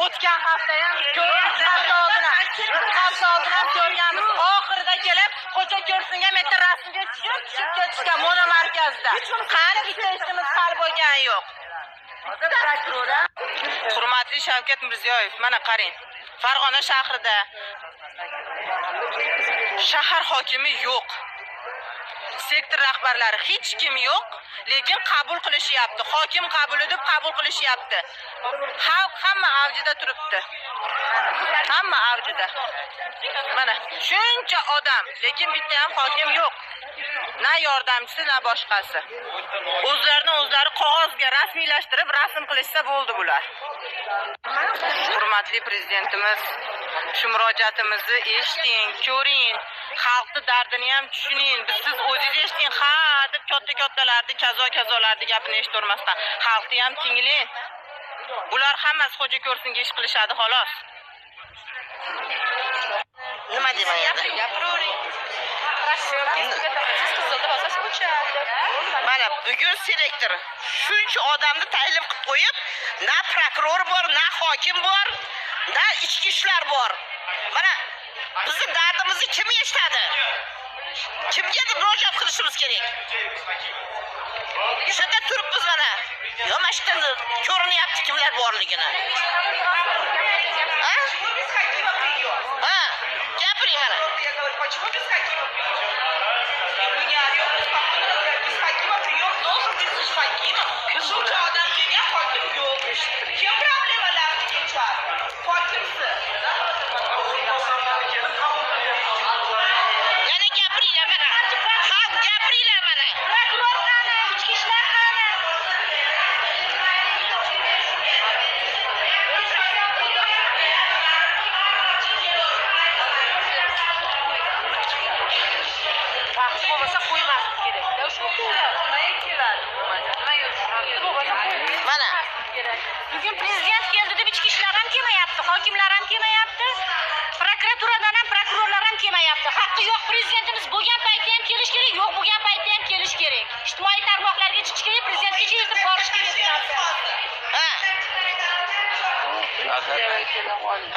O'tgan hafta ham ko'rdik, hafta oldin ham ko'rganmiz. Oxirida kelib Xo'ja ko'rsinga bitta rasmga tushib ketishgan mono markazda. Qani bitta ishimiz hal bo'lgani yo'q. Hurmatli Shavkat Mirziyoyev, mana qarang. Farg'ona shahrida shahar hokimi yo'q. Sektor rahbarlari hech kim yo'q, lekin qabul qilishyapti. Hokim qabul edib qabul qilishyapti. Xalq hamma avjida turibdi. Hamma avjida. Mana shuncha odam, lekin bitta ham hokim yo'q. Na yordamchisi, na boshqasi. O'zlarini o'zlari qog'ozga rasmiylashtirib rasm qilishsa bo'ldi bular. Hurmatli prezidentimiz, shu murojaatimizni eshiting, ko'ring, xalqni dardini ham tushuning. Biz siz o'zingiz eshiting, ha deb katta-kattalarni, kazo-kazolarni gapini eshitavermasdan xalqni ham tinglang. Bular hammasi Xo'ja ko'rsinga ish qilishadi xolos. Nima deyman endi? Gapiravering. Mana bugun selektor shuncha odamni taylib qilib qo'yib, na prokuror bor, na hokim bor, na ichki ishlar bor. Mana bizni dardimizni kim eshitadi? Kimga murojaat qilishimiz kerak? Shu yerda turibmiz mana. Yo, mana shu yerda ko'rinyapti kimlar borligini. Ha? Ha, gapiring mana. Почему без Хакима прием? Мы не орем, мы спокойно разговариваем. Без Хакима прием должен быть с Хакимом. Shuncha odam kelgan, hokim yo'q. Kim problemalarni yechadi? Hokimsiz. Yana gapiringlar mana. Xalq gapiringlar mana. Prokuror qani? Ichki ishlar qani? Vaqti bo'lmasa qo'ymaslik kerak. Shu nimaga keladi? Nimaga Mana kerak? Bugun prezident keldi deb ichki ishlar ham kelmayapti, hokimlar ham kelmayapti, prokuraturadan ham prokurorlar ham kelmayapti. Haqqi yo'q, prezidentimiz bo'lgan paytda ham kelish kerak, yo'q bo'lgan paytda ham kelish kerak. Ijtimoiy tarmoqlarga chiqish kerak, prezidentgacha yetib borish kerak bu narsa. Ha.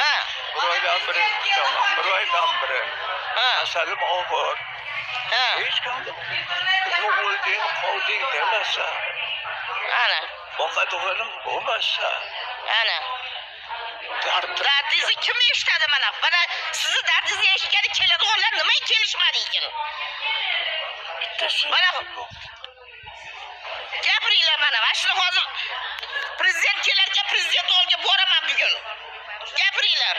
Ha. Bir oydan beri kutaman, bir oydan beri. Ha. Kasalim og'ir. Ha. Hech kim o'lding, qolding demasa, Ana. boqadig'anim bo'lmasa, Ana. Dardingizni kim eshitadi mana? Mana sizni dardingizni eshitgani keladiganlar nimaga kelishmadi ekan? Bittasi Mana yo'q. Gapiringlar mana. Mana shuni hozir prezident kelarkan prezident oldiga boraman bugun. Gapiringlar.